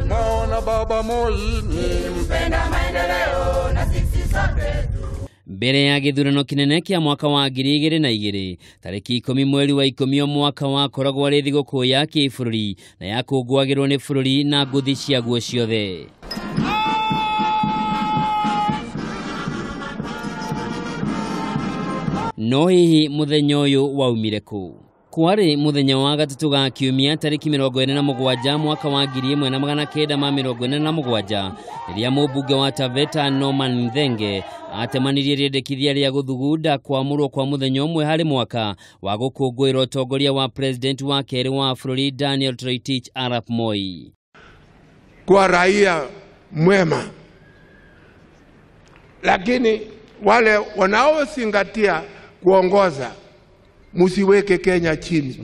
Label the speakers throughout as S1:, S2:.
S1: Naona baba Moi ni mpenda maendeleo na sisi sote.
S2: Mbere ya gĩthurano kĩnene kĩa mwaka wa 2002 tarĩki 10 mweri wa 10 mwaka wakoragwo arĩ thigũkũ ya kĩbũrũri na yakũngũagĩrwo nĩ bũrũri na ngũthi ciaguo ciothe. No hihi mũthenya ũyũ waumire kũ? Kwarĩ mũthenya wa gatatũ ga kiumia tarĩki 47 mwaka wa 1947 rĩrĩa mũmbunge wa Taveta Norman Nthenge atemanirie rĩendekithia rĩa gũthugunda kwamũrwo kwa mũthenya ũmwe harĩ mwaka wa gũkũngũĩra ũtongoria wa president wa kerĩ wa bũrũri Daniel Toroitich arap Moi.
S1: Kwa raia mwema, lakini wale wanaozingatia kuongoza, musiweke Kenya chini.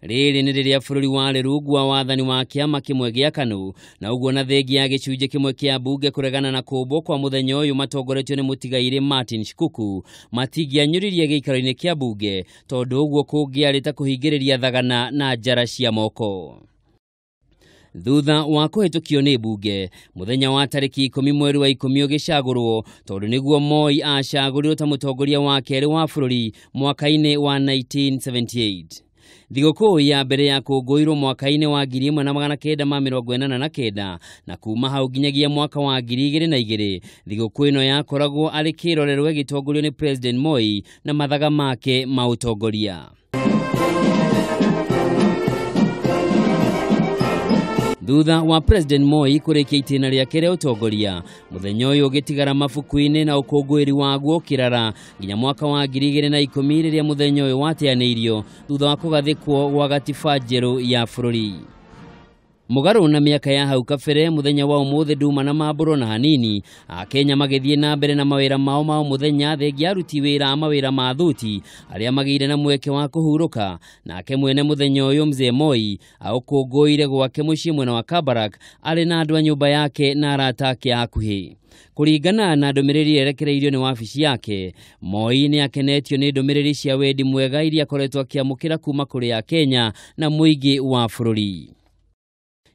S2: Rĩrĩ nĩ rĩrĩa bũrũri warĩ rungu wa wathani wa kĩama kĩmwe gĩa KANU na ũguo na thengia ya gĩcunjĩ kĩmwe kĩa mbunge kũregana na kũmbwo kwa mũthenya ũyũ matongoretio nĩ mũtigairĩ Martin Shikuku matingĩanyũririe gĩikaro-inĩ kĩa mbunge tondũ ũguo kũngĩarĩ ta kũhingĩrĩria thagana na njara cia moko. Thutha wa kũhĩtũkio nĩ mbunge mũthenya wa tarĩki 10 mweri wa 10 ũgĩcagũrwo tondũ nĩguo Moi acagũrirwo ta mũtongoria wa kerĩ wa bũrũri mwaka-inĩ wa 1978. Thigũkũ ya mbere ya kũngũĩrwo mwaka-inĩ wa 1989 na kuma hau nginyagia mwaka wa 2002 thigũkũ ĩno yakoragwo arĩ kĩrorerwa ĩgĩtongorio nĩ President Moi na mathaga make ma ũtongoria. Thutha wa President Moi kũrĩkia itĩna rĩake rĩa ũtongoria mũthenya ũyũ ũgĩtigara mabuku-inĩ na ũkũngũĩri waguo ũkĩrara nginya mwaka wa 2010 rĩrĩa mũthenya ũyũ wateanĩirio thutha wa kũgathĩkwo gwa gatiba njerũ ya bũrũri. Mũgarũ na mĩaka ya hau kabere mũthenya wa ũmũthĩ nduma na mambũro na hanini Akenya magĩthiĩ na mbere na mawĩra mao ma mũthenya thengia aruti wĩra a mawĩra ma thuti arĩa magĩire na mweke wa kũhurũka. Nake mwene mũthenya ũyũ Mzee Moi aũkũngũĩire gwake mũciĩ mwena wa Kabarak arĩ na andũ a nyũmba yake na arata ake a hakuhĩ. Kũringana na ndũmĩrĩri yerekereirio nĩ wabici yake, Moi nĩ akenetio nĩ ndũmĩrĩri cia wendi mwega iria akoretwo akĩamũkĩra kuma kũrĩ Akenya na mũingĩ wa bũrũri.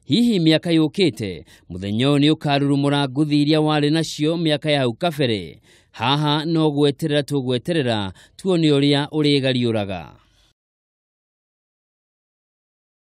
S2: Hihi mĩaka yũkĩte mũthenya ũyũ nĩ ũkarurumũra nguthi iria warĩ nacio mĩaka ya hau kabere? Haha no gweterera tũgweterera tuone ũrĩa ũrĩgariũraga.